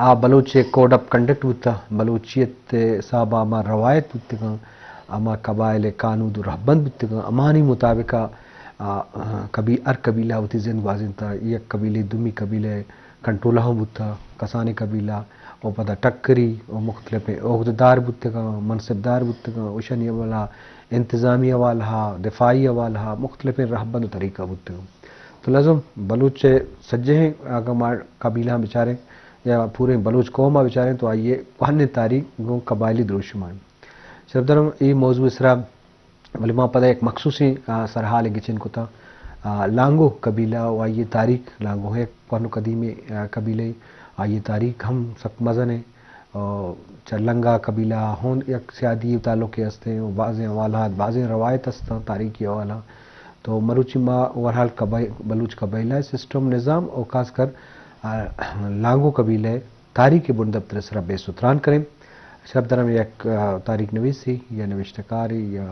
آ بلوچ ءِ code of conduct بوتہ، بلوچیت ءِ حساب ءَ ہما روایت بوتگاں، ہما قبائل ءِ قانود و رہبند بوتگاں، ہمانی مطابق ءَ، آ، قبی-، ہر قبیلہ وتی زند گوازینتہ۔ یک قبیلے دومی قبیلہ ءِ کنٹرول ءَ ہم بوتہ، کسانیں قبیلہ، و پدا ٹکری و مختلفیں عہدیدار بوتگاں، منصبدار بوتگاں، و ایشانی حوالہ انتظامی حوالہ، دفاعی حوالہ، مختلفیں رہبند و طریقہ بوتگاں۔ تو لازم بلوچ ءِ سجہیں اگاں ما قبیلہ بچاریں یا پوریں بلوچ قوم ءَ بچاریں تو آئی ءِ کوہنیں تاریخ گوں قبائلی دروشم ءَ انت۔ شرپ دارم اے موضوع ءِ سرا، بلے ما پدا یک مخصوصیں، آ، سرحالے گچین کتہ۔ آ، لانگو قبیلہ و آئی ءِ تاریخ، لانگو یک کوہن و قدیمیں، آ، قبیلہ، آئی ءِ تاریخ ہم سک مزن انت۔ آ، چہ لنگا قبیلہ ہون یک سیادی تعلقے ہستیں و بازیں حوالات، بازیں روایت ہستاں تاریخی حوالہ۔ تو مروچی ما اوورہال قبائل، بلوچ قبائل ءِ سسٹم، نظام و خاص کر، آ، لانگو قبیلہ ءِ تاریخ ءِ بندپتر ءِ سرا بیس و تران کریں۔ شرپ دارم یک، آ، تاریخ نویسے یا نوشتہ کارے یا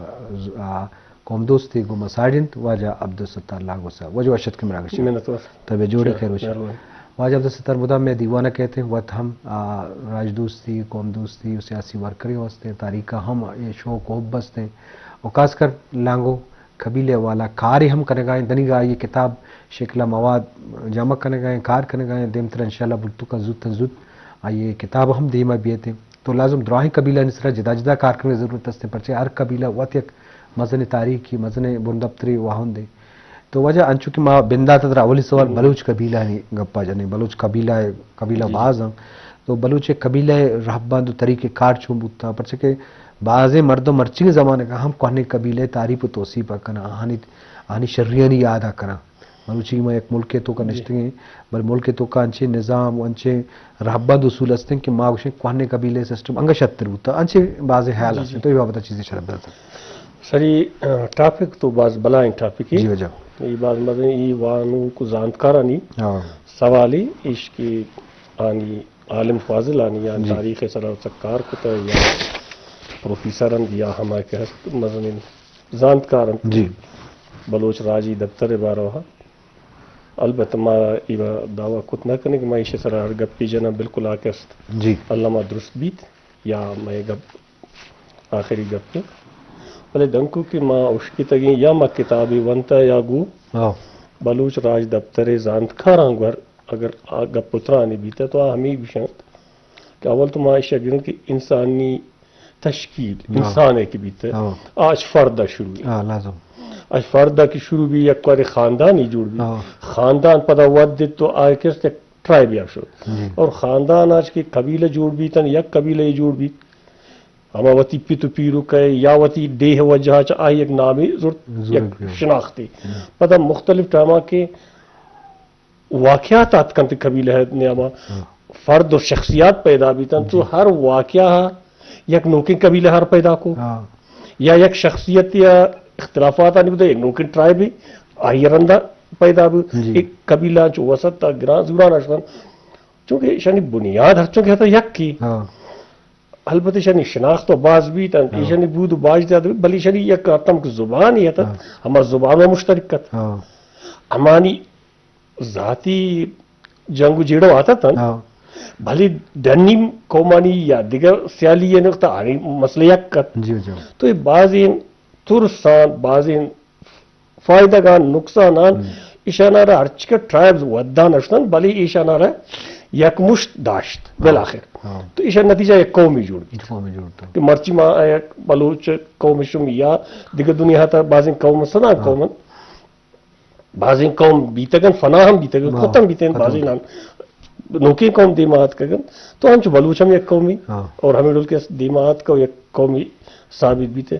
ز-، آ، قوم دوستے گوں ما ساڑی انت، واجہ عبدالستار لانگو صاحب۔ واجہ وش اتکے مراگش۔ منت وار۔ طبیعت جوڑے، شکر، خیر و شر۔ مہربانی۔ واجہ عبدالستار مدام مئے دیوان ءَ کئیت، وت ہم، آ، راج دوستی، قوم دوستی و سیاسی ورکرے واسطے تاریخ ءَ ہم اے شوق و حب ہستیں۔ و خاص کر لانگو قبیلہ والا کارے ہم کنگا ایں، دنیگا آئی کتاب شکل ءَ مواد جمع کنگا ایں، کار کنگا ایں، دیمترا انشاءاللہ بلتوکا زوت زوت آئی کتاب ہم دیما بیتیں۔ تو لازم دراہیں قبیلہانی سرا جدا جدا کار کنگ ضرورت است، پرچہ ہر قبیلہ وت یک مزن تاریخی، مزن بندپتری واہندے۔ تو واجہ انچو کہ ما بندات ءَ ترا اولی سوال بلوچ قبیلہانی گپا جنیں، بلوچ قبیلہ، قبیلہ باز ہیں۔ تو بلوچ قبیلہ رہبند و طریقہ کار چون بوتا، پرچہ کہ بازیں مردم مرچی زمانہ کا ہم کوہنیں قبیلہ تعریف و توصیف کناں، آہانی، آہانی شریانی یاد کناں۔ مروچی ما یک ملکے توکا نشتگیں، بلے ملکے توکا انچیں نظام و انچیں رہبند اصول ہستیں کہ ما گوشیں کوہنیں قبیلہ سسٹم انگا شتر بوتا، انچیں بازیں حیال ہستیں۔ تو اے بابت چیزے شرپ دات۔ سری، آ، ٹاپک تو باز بلائیں ٹاپکے۔ جی واجہ۔ اے باز مزن، اے وانوک و زانتکارانی سوالے ایش کہ آنی عالم فاضلانی یا تاریخ سرا سک کار کتا یا پروفیسر انت یا ہما کہ ہست مزنیں زانتکار انت۔ جی۔ بلوچ راجی دپتر ءِ باروا۔ البت ما اے دعویٰ کت نہ کنیں کہ ما ایشی سرا ہر گپے جناں، بالکل آ کہ است۔ جی۔ الما درست بیت یا مئے گپ آخری گپ۔ بلے دنکو کہ ما اشکتگیں یا ما کتابے ونتا یا گوں بلوچ راج دپتر ءِ زانتکاراں گور اگر آ گپ و ترانے بیتا تو آ ہمے گوشنت کہ اول تو ما ایشی گرنت کہ انسانی تشکیل، انسان ءَ کہ بیت، آ اچ فرد ءَ شروع بیت۔ لازم۔ اچ فرد ءَ کہ شروع بیت، یک وارے خاندانے جوڑ بیت۔ خاندان پدا ودیت تو آ کہ است یک ٹرائبے ءَ شت۔ جی۔ اور خاندان ءَ اچ کہ قبیلہ جوڑ بیت، یک قبیلہ جوڑ بیت، ہما وتی پت و پیرک ءَ یا وتی ڈیہہ وجہ ءَ چہ آئی یک نامے زرت، یک شناختے۔ پدا مختلف ٹائماں کہ واقعات آتکنت قبیلہ ءِ نیاما، فرد و شخصیات پیدا بیتنت، تو ہر واقعہ یک نوکیں قبیلہ ہر پیدا کو۔ یا یک شخصیت یا اختلافات آنی بوتا، یک نوکیں ٹرائبے آئی رندا پیدا بو۔ جی۔ ایک قبیلہ چو وسط تا گران زوران اشتن۔ چونکہ ایشانی بنیاد ہر چونکہ ہتا یکی۔ البتہ ایشانی شناخت و باز بیت انت، ایشانی بود و باج زیادہ بیت، بلے ایشانی یک اتم کہ زبان ہی ہتا، ہما زبان و مشترک کت۔ ہمانی ذاتی جنگ و جیڑہ آتت انت، بلے ڈنی قومانی یا دگہ سیالی نقطہ آنی مسئلہ یک ات۔ جی، جی۔ تو اے بازیں ترسان، بازیں فائدہ گان، نقصان آن، ایشانا را ہرچکہ ٹرائبز ودان اشتن، بلے ایشانا را یک مشت داشت بالاخر۔ تو ایشان نتیجہ یک قومی جوڑ بیت۔ کہ مرچی ما یک بلوچ قوم شم یا دگہ دنیا تا بازیں قوم سنا قوم بازیں قوم بیتگن، فنا ہم بیتگن، ختم بیتگن، بازیں نان نوکیں قوم دیما آتکگن۔ تو ہمچو بلوچ ہم یک قومی اور ہمیں ڈول کے دیما آتک و یک قومی ثابت بیتے۔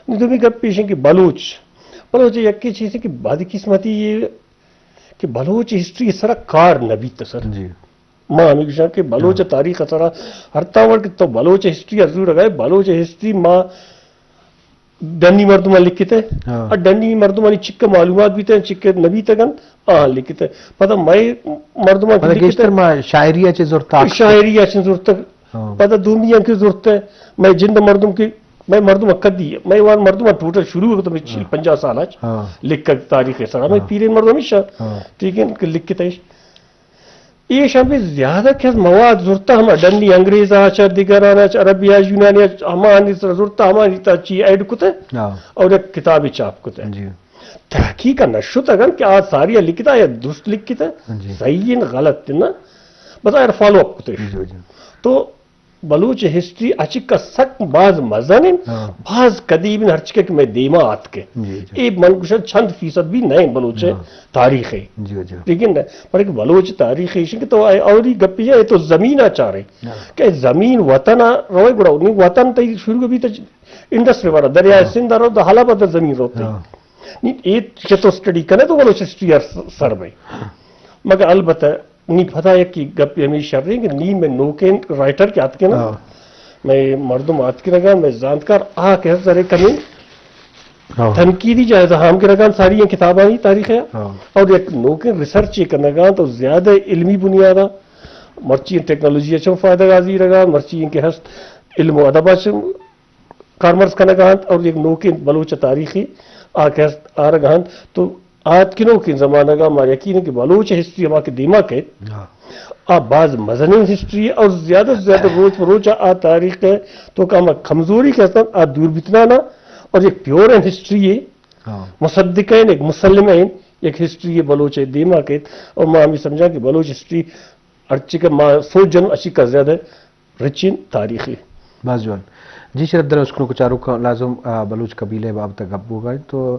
نی دومی گپ پیش کہ بلوچ، بلوچ یکی چیزی کہ بدقسمتی یہ کہ بلوچ ہسٹری سرا کار نہ بیت سر۔ جی۔ ما ہمیں گوشاں کہ بلوچ تاریخ سرا ہر تاں وڑ کہ تو بلوچ ہسٹری حضور گئے، بلوچ ہسٹری ما ڈنی مردماں لکھتے۔ اور ڈنی مردمانی چکہ معلومات بیتے، چکہ نہ بیتگن، آہاں لکھتے۔ پدا مئے مردماں کہ لکھتے، گیشتر ما شاعری اچ زرتا۔ شاعری اچ زرتا۔ پدا دومی ہم کہ زرتے، مئے جند مردم کہ، مئے مردم کدی، مئے وان مردم ٹوٹل شروع ہوتا، مئے چل پنجاہ سال اچ لکھگ تاریخ سرا، مئے پیرین مردم ہمیشہ، ٹھیک ہے، کہ لکھتے۔ ایش ہمیں زیادہ کہ مواد زرتا ہما ڈنی انگریز آ چا، دیگران آ چا، عربی آ، یونانی آ، ہما آنی سر زرتا، ہما آنی تا چی ایڈ کتے ہاں۔ اور یک کتابی چاپ کتے۔ جی۔ تحقیق نہ شت اگر کہ آ ساری لکھتا یا درست لکھتا، جی۔ صحیح ہے نہ غلط ہے نہ، بس آ فالو اپ کتے۔ جی، جی۔ تو بلوچ ہسٹری اچکا سک باز مزن انت، ہاں۔ باز قدیم انت، ہرچکہ کہ مئے دیما آتکہ۔ جی، جی۔ اے من گوشاں چند فیصد بھی نہ انت بلوچ ہاں۔ تاریخ ءِ۔ جی، جی۔ لیکن پر ایک بلوچ تاریخ ایش کہ تو اولی گپی ہے تو زمین آ چارے۔ ہاں۔ کہ زمین وطن آ روئے گڑا، نی وطن تئی شروع بھی تو انڈس ریور آ، دریا ہاں۔ سندھ آ رو تو حلب آ تو زمین روتے۔ ہاں۔ نی اے کہ تو اسٹڈی کنے تو بلوچ ہسٹری آ سر بے۔ مگر البتہ نی پدا یکی گپے ہمے شریں کہ نی مئے نوکیں رائٹر کہ آتکن، ہاں۔ مئے مردم آتکنگاں، مئے زانتکار آ کہ ہر ذرے کمیں ہاں۔ تنقیدی جائزہ ہم گرگاں ساری ایں کتابانی تاریخ ءَ، ہاں۔ اور یک نوکیں ریسرچ کنگاں تو زیادہ علمی بنیاد ءَ، مرچی ٹیکنالوجی ءَ چم فائدہ گازی رگاں، مرچی کہ ہست علم و ادب ءَ چم کارمرز کنگ ءَ انت اور یک نوکیں بلوچ تاریخی آ کہ ہست آرگ ءَ انت۔ تو آتکنوکیں زمانگ ءَ ما یقین کہ بلوچ ہسٹری ہما کہ دیما کئیت، ہاں۔ آ باز مزنیں ہسٹری اور زیادہ سے زیادہ روچ پہ روچ آ تاریخ ءِ توکا ہما کمزوری کہ ہست انت آ دور بیتنانا اور یک پیور ہسٹری ہے، ہاں۔ مصدقین، یک مسلمین، یک ہسٹری بلوچ دیما کئیت اور ما ہمیں سمجھاں کہ بلوچ ہسٹری ہرچی کہ ما سوچ جنوں اچی کا زیادہ رچیں تاریخی۔ باز جوان۔ جی شرف دل اشکنوک چاروکاں، لازم، آ، بلوچ قبیلہ بابت گپ بوگا انت تو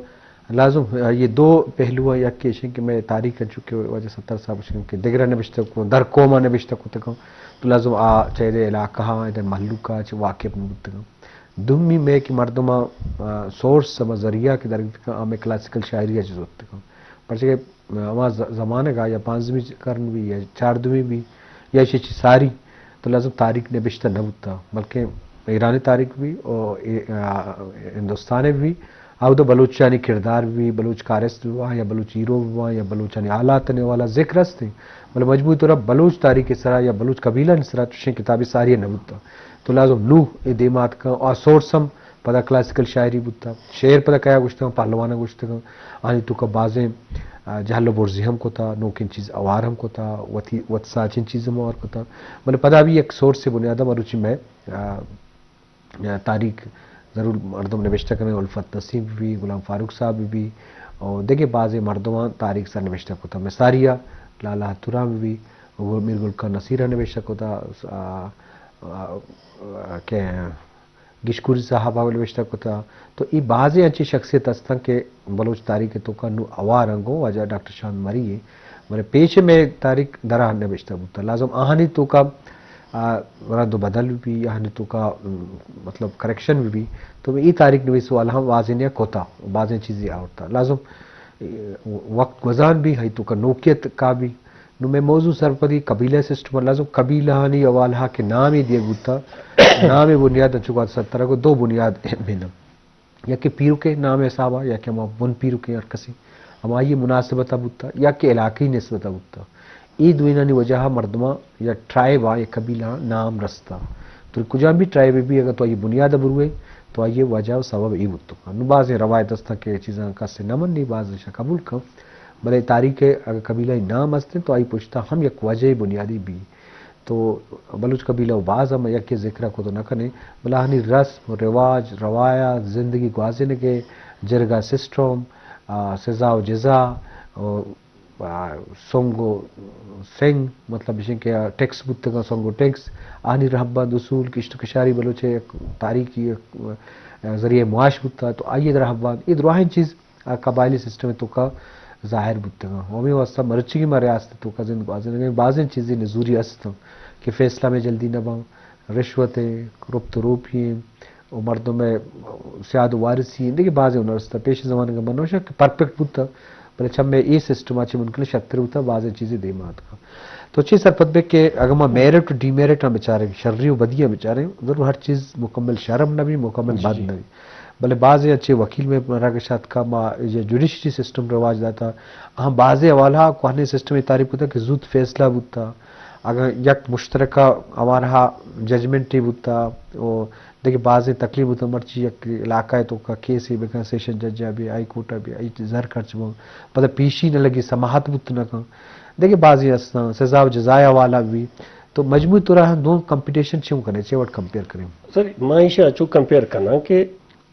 لازم، آ، یہ دو پہلو ہیں، یک ایش کہ میں تاریخ چونکہ واجہ ستار صاحب اشکن کہ دگرہ نبشتہ کو، در قوما نبشتہ کو تکاں، تو لازم آ چاہے علاقہ ہاں، ادھر مہلوکا چہ واقف نہ بوتگاں۔ دومی میں کہ مردماں، آ، سورس ہما ذریعہ کہ در آ میں کلاسیکل شاعری چہ زوتگاں۔ پرچہ کہ ہما ز-، زمانگ ءَ یا پانزدہمی قرن بی یا چاردہمی بی یا ایشی چی ساری تو لازم تاریخ نبشتہ نہ بوتا، بلکہ ایرانی تاریخ بی او اے-، آ، ہندوستان بی، اودا بلوچانی کردار بی، بلوچ کارست بی یا بلوچ ہیرو بی یا بلوچانی حالات نے والا ذکر است، بلے مجموعی طور بلوچ تاریخ سرا یا بلوچ قبیلہ سرا چشیں کتابی ساری نہ بوتا۔ تو لازم نو اے دیمات کا آ سورس ہم پدا کلاسیکل شاعری بوتا، شعر پدا کیا گوشتگاں، پہلواناں گوشتگاں، آنی توکا بازیں، آ، جہل و برزی ہم کتا، نوکیں چیز اوار ہم کتا، وتی وت ساچیں چیز ہم اوار کتا۔ بلے پدا بھی یک سورس بنیاد مروچی میں، آ، آ، تاریخ ضرور مردم نبشتہ کنے، الفت نسیم بھی، غلام فاروق صاحب بھی، اور دیگہ بازیں مردمان تاریخ سر نبشتہ کتا۔ میں ساریا لالا ہتورام بھی، اور میر گل خان نصیر نبشتہ کتا، آ، آ، آ، کہ گشکوری صاحب ءَ نبشتہ کتا۔ تو اے بازیں انچیں شخصیت ہستاں کہ بلوچ تاریخ ءِ توکا نوں اوار انت، گوں واجہ ڈاکٹر شاند مری ءَ، بلے پیش ءَ مئے تاریخ درا نبشتہ بوتا۔ لازم آہانی توکا، آ، رد و بدل بی، آہانی توکا، م، مطلب کریکشن بی، تو اے تاریخ نویس والا ہم واضح نیا کتا، بازیں چیزے آورتا۔ لازم، اے، وقت گوزان بی، ہئی توکا نوکیت کا بی، نوں مئے موضوع سرپدی قبیلہ سسٹم ءَ، لازم قبیلہانی حوالہ کہ نامے دیگ بوتا، نامے بنیاد انچو کہ سترگ ءَ دو بنیاد اہم انت۔ یا کہ پیرکے نام حساب ءَ، یا کہ ہما بن پیرکے ہر کسی ہمائی مناسبت ءَ بوتا، یا کہ علاقی نسبت ءَ بوتا۔ اے دوئینانی وجہ ءَ مردماں یا ٹرائب ءَ یا قبیلہ ءَ نام رستا۔ تو کجام بھی ٹرائب بھی اگر تو آئی بنیاد ءَ بروے تو آئی وجہ و سبب اے بوتگ۔ نوں بازیں روایت استاں کہ اے چیزاں کس نہ منی، باز ایشاں قبول کن۔ بلے تاریخ ءَ اگاں قبیلہ ءِ نام است انت تو آئی پشتا ہم یک وجہ بنیادی بی۔ تو بلوچ قبیلہ و باز ہم یکے ذکر ءَ کت نہ کنیں، بلے آہانی رسم و رواج، روایات، زندگی گوازینگ ءِ جرگہ سسٹم، آ، سزا و جزا، و، آ، سنگ و سنگ، مطلب ایش کہ ٹیکس بوتگاں، سنگ و ٹیکس، آہانی رہبند اصول، کشت و کشاری بلوچ ءِ یک تاریخی یک، آ، ذریعہ معاش بوتا، تو آئی ءِ رہبند، اے دراہیں چیز آ قبائلی سسٹم ءِ توکا ظاہر بوتگاں۔ و ہمے واسطہ مرچیگی ما ریاست ءِ توکا زند گوازینگ ءَ بازیں چیزے نزوری است انت کہ فیصلہ میں جلدی نہ باں، رشوت ءِ، رپت و روپی ءِ، و مردم ءِ سیاد و وارثی ءِ، دگہ بازیں ہنر است۔ پیش زمانگ ءَ من نوشا کہ پرفیکٹ بوتا، بلے چمے اے سسٹم ءَ چہ ممکن شتر بوتا، بازیں چیزے دیما اتکا۔ تو چے سرپد بے کہ اگاں ما میرٹ و ڈی میرٹ ءَ بچاریں، شری و بدی ءَ بچاریں، ضرور ہر چیز مکمل شر ہم نہ بی، مکمل جی، بد جی۔ نہ بی۔ بلے بازیں انچیں وکیل مئے را گشت کہ ما یہ جوڈیشری سسٹم رواج داتا، ہم بازیں حوالہ کوہنیں سسٹم ءِ تعریف کتا کہ زوت فیصلہ بوتا، اگاں یک مشترکہ اوارہا ججمنٹے بوتا، و دگہ بازیں تکلیف بوتا، مرچی یک علاقہ ءِ توکا کیسے بکن، سیشن جج ءَ بی، ہائی کورٹ ءَ بی، آئی زر خرچ بو، پدا پیشی نہ لگی، سماعت بوت نہ کن۔ دیگہ بازی ہستاں، سزا و جزائے حوالہ بھی۔ تو مجموعی طور ہم دونوں کمپٹیشن چیوں کنے، چے وٹ کمپیئر کریں؟ سر، ما ایشاں چو کمپیئر کناں کہ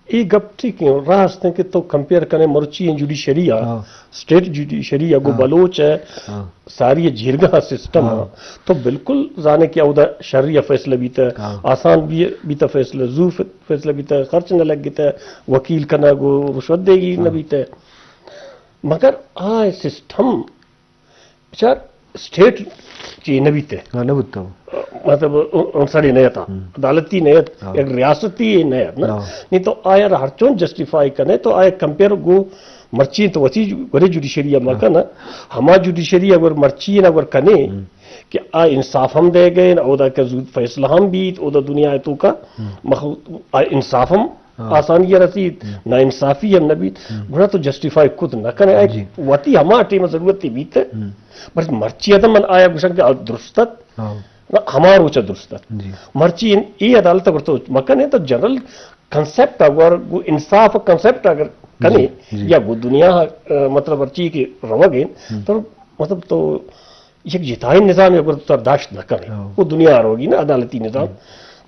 اے گپ ٹھیک ہے، راست ہے کہ تو کمپیئر کنے مرچی ہیں جوڈیشری آ، ہاں۔ اسٹیٹ جوڈیشری آ، گو ہاں۔ بلوچ ہے، ہاں۔ ساری جیرگا سسٹم ہاں۔ آ، تو بالکل زانے کہ اودا شری فیصلہ بیتا، ہاں۔ آسان بھی بیتا فیصلہ، زو ف-، فیصلہ بیتا، خرچ نہ لگتا، وکیل کنا گو رشوت دیگی نہ ہاں۔ بیتا۔ مگر آ سسٹم بچار اسٹیٹ چی نہ بیتے۔ ہاں، نہ بوتا۔ مطلب، ان، ان ساری نیت آ۔ ہم۔ عدالتی نیت، ہاں۔ ایک ریاستی نیت نا۔ ہاں۔ نہیں تو آیا ہر چون جسٹیفائی کنے تو آیا کمپیئر گو مرچی تو وتی جو-، گورے جوڈیشری ہاں۔ مکن نا۔ ہما جوڈیشری اگر مرچی نہ اگر کنے ہم۔ کہ آ انصاف ہم دے گئے، اودا کہ زود فیصلہ ہم بیت، اودا دنیا تو کا ہم۔ مخ-، آ انصاف ہم ہاں۔ آسانی رسیت، ہم۔ نا انصافی ہم نہ بیت، ہم۔ گڑا تو جسٹیفائی کت نہ کنے، اے جی۔ وتی ہما ٹیم ضرورت بیت، ہم۔ بس مرچی ادم من آیا گوشن کہ آ درست ات، ہاں۔ نہ ہما روچ درست ات۔ جی۔ مرچی ان-، اے عدالت اگر تو مکنے تو جنرل کنسپٹ اگر گو انصاف کنسپٹ اگر کنے جی، جی۔ یا گو دنیا، آ، مطلب ہرچی کہ روگ ہیں، ہم۔ تو مطلب تو یک جتائیں نظام اگر تو داشت نہ کنے، ہاں۔ وہ دنیا روگی نا عدالتی نظام۔ ہم۔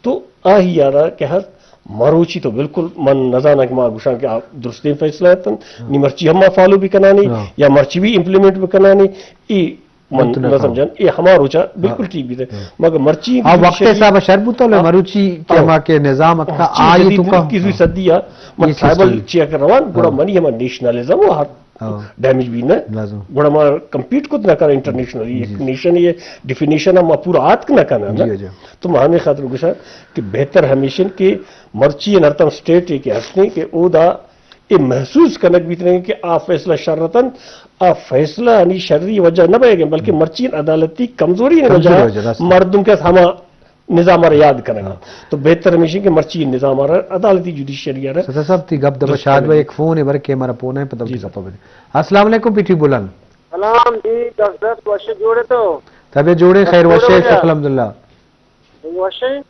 تو آہی یارا کہ ہست مروچی تو بالکل من نزاناں کہ ما گوشاں کہ آ درستیں فیصلہ اتن، ہاں۔ نی مرچی ہم ما فالو بھی کنانی، ہاں۔ یا مرچی بھی امپلیمنٹ بھی کنانی، ای من من تو نہ نہ کہاں۔ سمجھن، ای ہما روچا بالکل ہاں۔ ٹھیک بھی تھے۔ ہاں۔ مگر مرچی ہاں، بھی وقت شری-، حساب شر بوتا لے ہاں۔ مروچی کہ ہاں۔ ہما کے نظام اتکا ہاں، چیز آئی تو جدید کا۔ کی سوئی صدی آ، ما یہ ٹرائبل سسٹم۔ چیا کر روان، گڑا ہاں۔ منی ہما نیشنلزم و ہر ہاں۔ ڈیمیج بھی نہ۔ لازم۔ گڑا ما کمپیٹ کت نہ کنا انٹرنیشنلی، جی۔ ایک نیشن یہ ڈیفینیشن ہم ما پورا آتک نہ کنا نا۔ جی، جی۔ تو ما ہمیں خاطر گوشا کہ بہتر ہمیشن کہ مرچی نرتم اسٹیٹ ہے کہ ہستیں کہ او دا اے محسوس کنگ بیت نہ کہ آ فیصلہ شر اتنت، آ فیصلہ ہنی شری وجہ نہ بئیگ انت، بلکہ ہم۔ مرچی عدالتی کمزوری نے کمزوری وجہ وجہ، راست۔ مردم کہ ہما نظام را یاد کنگ۔ ہاں۔ تو بہتر ہمیش انت کہ مرچی نظام را عدالتی جوڈیشری را۔ صدر صاحب، تی گپ دبا درست شاد کنگ۔ بھائی، ایک فون ہے، برے کہ ہمارا فون ہے، پتہ جی۔ گپا بدے۔ السلام علیکم، پی ٹی بولان۔ سلام جی، ڈاکٹر صاحب، وش جوڑے تو؟ طبیعت جوڑے، خیر وش وش ہے، جوڑے؟ شکر الحمدللہ۔ وش ہے؟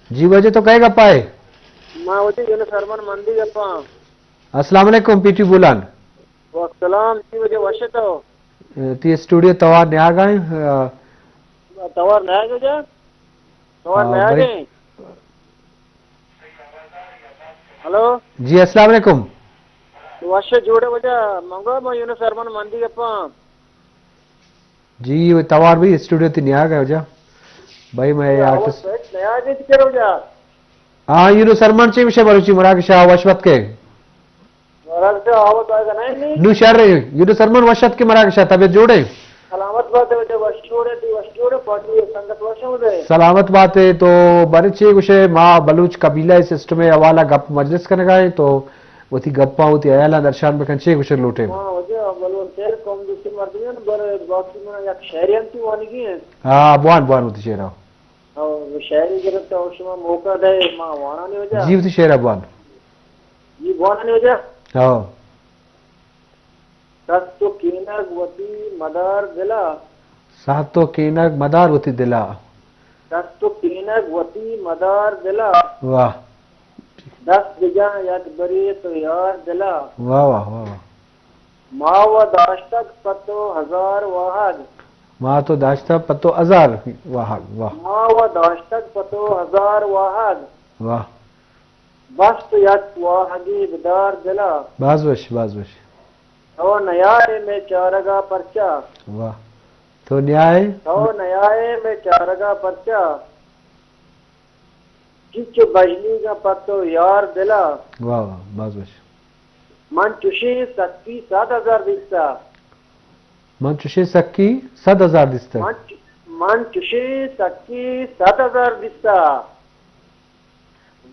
جی واجہ، تو کئے گپا ئے؟ ما واجہ یونس ارمان مندی گپا۔ السلام علیکم، پی ٹی بولان۔ وعلیکم السلام، جی واجہ وش تو؟ تی اسٹوڈیو توار نیاگ ءَ ایں۔ توار نیاگ ءَ جا؟ توار ہاں، نیاگ بھائی۔ ءَ ایں۔ ہلو۔ جی، السلام علیکم۔ وش جوڑے واجہ، منگو ما یونس ارمان مندی گپا۔ جی، وہ توار بھائی اسٹوڈیو تی نیاگ ءَ واجہ۔ بھائی میں آواز آرٹسٹ سیٹ نیاگ ءَ کرو جا۔ ہاں، یونس ارمان چے گوشے بلوچی مراگش ءَ وش بات کے؟ مراگش ءَ آواز آئے گا نہیں، نہیں؟ نو شر ہے، یونس ارمان وش ات کے مراگش ءَ، طبیعت جوڑے؟ سلامت بات ہے واجہ، وش جوڑے، تی وش جوڑے، پارٹی سنگت وش ہوں دے۔ سلامت بات ہے، تو بارے چے گوشے ما بلوچ قبیلہ سسٹم حوالہ گپ مجلس کنگا ہے، تو وتی گپاں وتی حیالاں درشان بکن، چے گوشگ لوٹے؟ ہاں، واجہ، بلوچ شعر قوم دوستی مردمی ہیں، بر باقی من یک شعری ہم تی وانگی ہیں۔ ہاں، بوان، بوان وتی شعرا۔ ہاں، وہ شعری گرفت اور شما موقع دے، ما وانانی واجہ۔ جی، وتی شعرا بوان۔ جی، بوانانی واجہ۔ ہاں۔ دست و کینگ وتی مدار دلا۔ ساعت و کینگ مدار وتی دلا۔ دست و کینگ وتی مدار دلا۔ واہ۔ دست بجاں یک برے تو یار دلا۔ واہ، واہ، واہ، واہ۔ ما و داشتگ پہ تو ہزار واہگ۔ ما تو داشتگ پہ تو ہزار واہگ، واہ۔ ما و داشتگ پہ تو ہزار واہگ۔ واہ۔ بس تو یک واہگے بدار دلا۔ باز وش، باز وش۔ تو نیائے مئے چارگا پرچا؟ واہ۔ تو نیائے؟ تو نیائے مئے چارگا پرچا؟ چنچو بژنیگاں پہ تو یار دلا۔ واہ واہ، باز وش۔ من چوشیں سکی صد ہزار دیستا۔ من چوشیں سکی صد ہزار دیستا۔ من چ-، من چوشیں سکی صد ہزار دیستا۔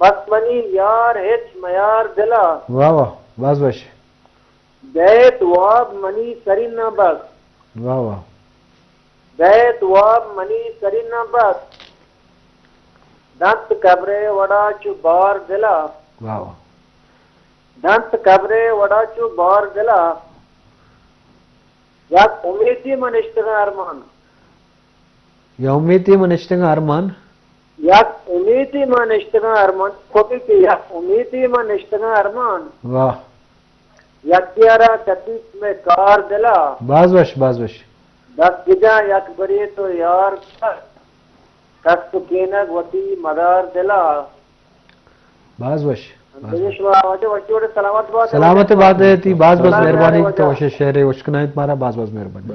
بس منی یار ہچ میار دلا۔ واہ واہ، باز وش۔ بیت واب منی سریناں بس۔ واہ واہ۔ بیت واب منی سریناں بس۔ دنت قبرے وڑا چو بار دلا۔ واہ واہ۔ دنت قبرے وڑا چو بار دلا۔ یک امیتی من اشتگاں ارمان۔ یا امیتی من اشتگاں ارمان۔ یک امیتی من اشتگاں ارمان۔ کوپی کہ یک امیتی من اشتگاں ارمان۔ واہ۔ یکے ءَ را کتیت مئے کار دل ءَ۔ باز وش، باز وش۔ دست بجاں یک برے تو یار، کس تو کینگ وتی مدار دل ءَ۔ باز وش، باز وش۔ شما واجہ وشی وڑے سلامت بات۔ سلامت بات ئے تئی، باز باز مہربانی تو وش شعر اشکنائینت مارا، باز باز مہربانی۔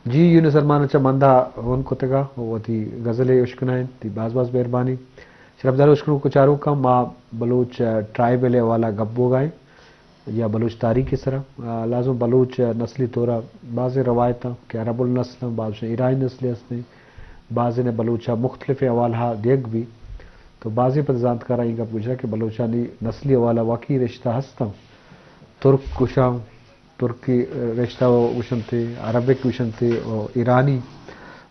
جی، یونس ارمان چہ مندا ہون کتگا، وتی غزلے اشکنائینت، تئی باز باز مہربانی۔ شرفدار اشکنوک و چاروکاں، ما بلوچ ٹرائبل حوالہ گپ بوگا ایں یا بلوچ تاریخ سرا، آ، لازم بلوچ نسلی طورا بازیں روایتاں کہ عرب النسل ایں، باز ایرانی نسلے ہستیں، بازیں بلوچا مختلف حوالہ دیگ بی، تو بازیں پد زانتکاراں اے گپ گوشا کہ بلوچانی نسلی حوالہ واقعی رشتہ ہستاں، ترک گوشاں، ترکی رشتہ و گوشنتے، عربک گوشنتے و ایرانی،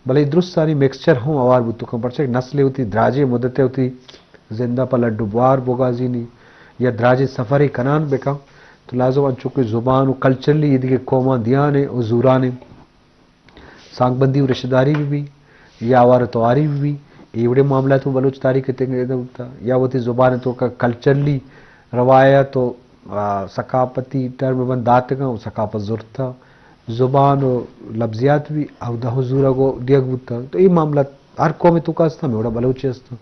بلے درستانی مکسچر ہم ہوار بوت کن، پرچہ کہ نسلے وتی دراجیں مدتے وتی زندہ پہ لڈ و بوار بگوازینی یا دراجیں سفرے کنان بکن، تو لازم انچو کہ زبان و کلچرلی ایدگہ قوماں دیانے و زورانے۔ سانگ بندی و رشتہ داری بہ بی یا آوار و تواری بہ بی، اے وڑیں معاملات ہم بلوچ تاریخ ء تنگ نہ بوتا، یا وتی زبان ء توکا کلچرلی روایت و، آ، ثقافتی ٹرم بند داتگاں و ثقافت زرتا، زبان و لبزیات بھی اودا ہم زورگ و دیگ بوتا۔ تو اے معاملات ہر قوم ء توکا ہستاں، ہمے وڑا بلوچ ء ہستاں۔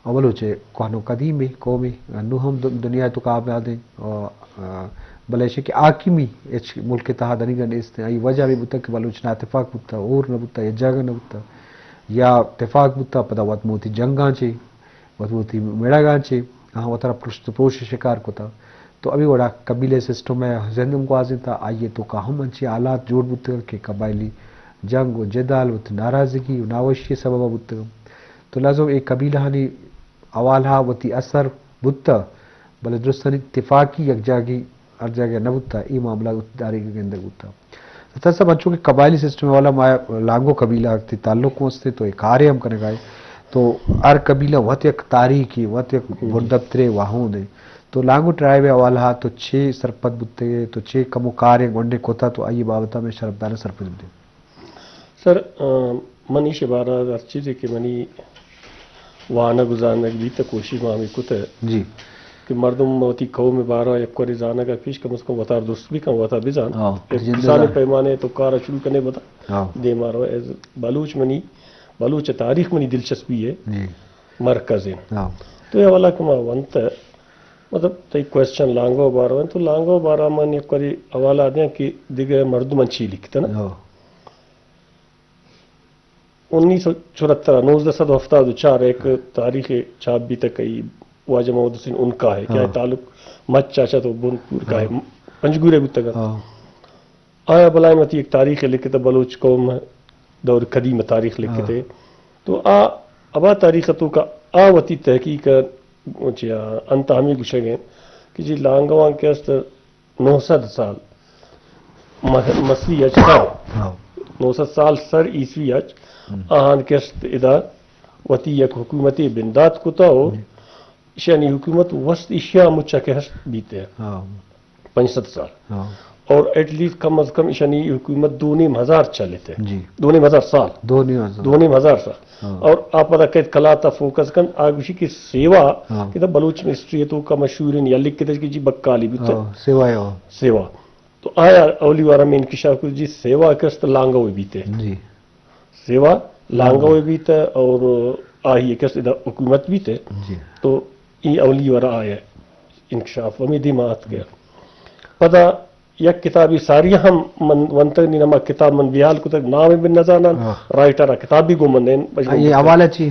او بلوچ ء کوہن و قدیمیں قومے، انو ہم دن-، دنیا ء توکا آبادیں۔ او آ، بلے ایشی کہ حاکمی ہچ ملک ء تہا دنیگا نیست انت۔ آئی وجہ ہمے بوتگ کہ بلوچ ناتفاق بوتگ، ہور نہ بوتگ، یک جاگہ نہ بوتگ، یا تفاق بوتگ، پدا وت موتی جنگاں چے، وت موتی مڑگاں چے، آہاں وتارا پرشت پروش شکار کتگ۔ تو ہمے وڑا قبیلہ سسٹم ء زند ہم گوازینتگ، آئی ء توکا ہم انچیں حالات جوڑ بوتگ کہ قبائلی جنگ و جدال، وت ناراضگی و ناوشی ء سبب بوتگ۔ تو لازم اے قبیلہانی حوالہ وتی اثر بوتگ، بلے درستانی تفاقی یک جاگی ہر جاگہ نہ بوتگ، اے معاملہ وتی داریگ گندگ بوتگ۔ تو صاحب، انچو کہ قبائلی سسٹم والا ما لانگو قبیلہ تی تعلق ہوں است، تو اے کارے ہم کنگائے۔ تو ہر قبیلہ وت یک تاریخی، وت یک بندپترے واہوند ہے۔ تو لانگو ٹرائب حوالہ تو چے سرپد بوتگے، تو چے کمو کارے گونڈے کتا، تو آئی بابتا میں شرفدار سرپد بدے۔ سر، آ، من ایشی بارہ ہر چیزے کہ منی وانگ و زانگ بیت، کوشش ما ہمیں کت ہے جی۔ کہ مردم وتی قوم بارہ یک وری زانگ پیش کم از کم وتار درست بھی کن، وتا بزان۔ ہاں، ایک زندہ کسانی زان۔ پیمانے تو کار شروع کرنے بتا۔ ہاں۔ دے مارو ایز بلوچ منی، بلوچ تاریخ منی دلچسپی ہے۔ جی۔ مرکز ہے۔ ہاں۔ تو یہ والا کہ ما ونت ہے، مطلب، تئی کوشچن لانگو بارہ انت، تو لانگو بارہ من یک وری حوالہ دیاں کہ دگہ مردماں چی لکھتن۔ ہاں۔ انیس سو چوہتر، نوزدہ سد ہفتاد و چار ایک تاریخ چھاپ بیتگ، کئی واجہ محمد حسین عنقا ہے، کہ ہاں۔ تعلق مچ چاچا تو بن پور کا ہے، ہاں۔ پنجگور ء بوتگ۔ ہاں۔ آیا بلائیں وتی ایک تاریخ لکھتے، بلوچ قوم دور قدیم تاریخ لکھتے۔ ہاں۔ تو آ ابا تاریخ تو کا آ وتی تحقیق چیا انت ہمیں گوشگ ہیں کہ جی لانگوان کے است نو سد سال م-، مسیح اچ سر، ہاں۔ نو سد سال سر عیسوی اچ ہم۔ آہان کشت ادا وتی یک حکومتی بندات کتا ہو۔ ہم۔ ایشانی حکومت وست ایشیا مچا کہ ہست بیتے۔ ہاں۔ پنچ سد سال۔ ہاں۔ اور ایٹ لیسٹ کم از کم ایشانی حکومت دو نیم ہزار چلتے۔ جی۔ دو نیم ہزار سال۔ دو نیم ہزار۔ دو نیم ہزار سال۔ ہاں۔ اور آپ پدا کہت کلاتا فوکس کن، آ گوشی کہ سیوا، ہاں۔ کہ دا بلوچ ہسٹری تو کا مشہور ہیں، یا لکھ کے کہ جی بکالی بھی تو۔ ہاں، سیوا ہے، ہاں۔ سیوا۔ تو آیا اولی وار ہمیں انکشاف کو جی سیوا کست لانگو بیتے۔ جی۔ سیوا لانگو بیتے اور آہی کست ادا حکومت بیتے۔ جی۔ تو ای اولی وار آیا انکشاف ہمیں دیما آت گیا۔ پدا یک کتابی ساری ہم من ونتگ، نی نما کتاب من بیال کتگ، نام بن نزانان، ہاں۔ رائٹر کتاب بھی گو من دین، بس یہ حوالہ چی؟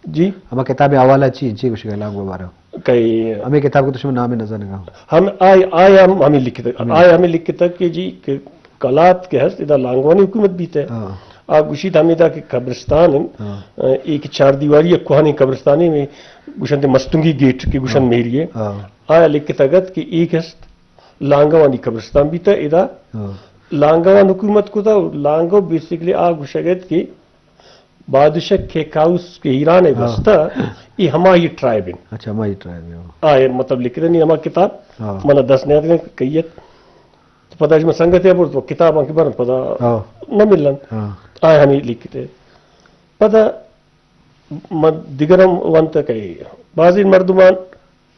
جی؟ ہما کتاب حوالہ چی، چی گوشگ لانگو بارہ؟ کئی ہمیں کتاب کو تو شما نام نہ زانگا۔ ہم آئے، آئے ہم ہمیں لکھتا، ہمیں آئے ہمیں لکھتا کہ جی کہ کلات کے ہست، ادا لانگوانی حکومت بیتے۔ ہاں۔ آ گوشیت ہمیں دا کہ قبرستان ہیں، ہاں۔ ایک چار دیواری، ایک کوہانی قبرستانی میں گوشن تے مستنگی گیٹ کے گوشن ہاں۔ میری ہے۔ ہاں۔ آیا لکھتا گت کہ ایک ہست لانگوانی قبرستان بیتا ادا۔ ہاں۔ لانگوان حکومت کو تھا، لانگو بیسکلی آ گوشگت کہ بادشاہ کیکاؤس کے ایران ہے ہاں۔ بستا، یہ ہماری ٹرائب ہیں۔ اچھا، ہماری ٹرائب ہیں، ہاں۔ آئے مطلب لکھ رہے نہیں ہماری کتاب، ہاں۔ منا دس نہیں آتے کہیت۔ تو پتہ ہے، میں سنگت ہے، تو کتاب آن کے بارن پتہ ہاں۔ نہ ملن۔ ہاں۔ آئے ہمیں لکھتے۔ پتہ من دیگرم ونت کئی۔ بعضی مردمان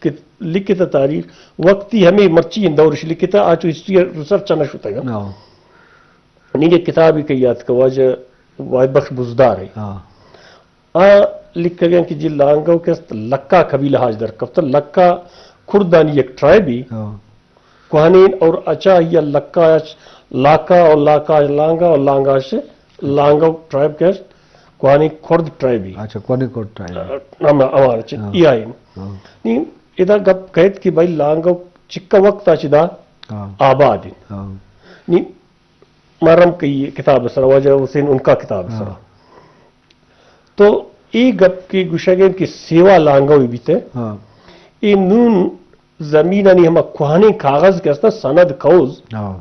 کہ لکھتا تاریخ، وقتی ہمیں مرچی ان دورش لکھتا، آ چو ہسٹری ریسرچ نہ شتگا۔ ہاں۔ نی یک کتابی کہ یاد کا واجہ واحد بخش بزدار ہے۔ ہاں۔ آ لکھگیں کہ جی لانگو کہ است لکا قبیلہ آج در کفت۔ لکا کردانی یک ٹرائبی۔ ہاں۔ کوہنین اور اچا یا لکا اچ لاکا اور لاکا اچ لانگا اور لانگا اچ لانگو ٹرائب کہ است کوہنین کرد ٹرائبی۔ اچھا، کوہنین کرد ٹرائب۔ ہم، ہمارا چ-، ہاں۔ ای آئین۔ ہاں۔ نی ادا گپ کہت کہ بھائی لانگو چکا وقت آ چدا ہاں۔ آباد ہیں۔ ہاں۔ نی محرم کئی کتاب سرا، واجہ حسین ان کا کتاب ہاں۔ سرا۔ تو اے گپ کہ گوشگ انت کہ سیوا لانگوی بیتے، ہاں۔ اے نون زمینانی ہما کوہنیں کاغذ کہ استاں سند کوز، ہاں۔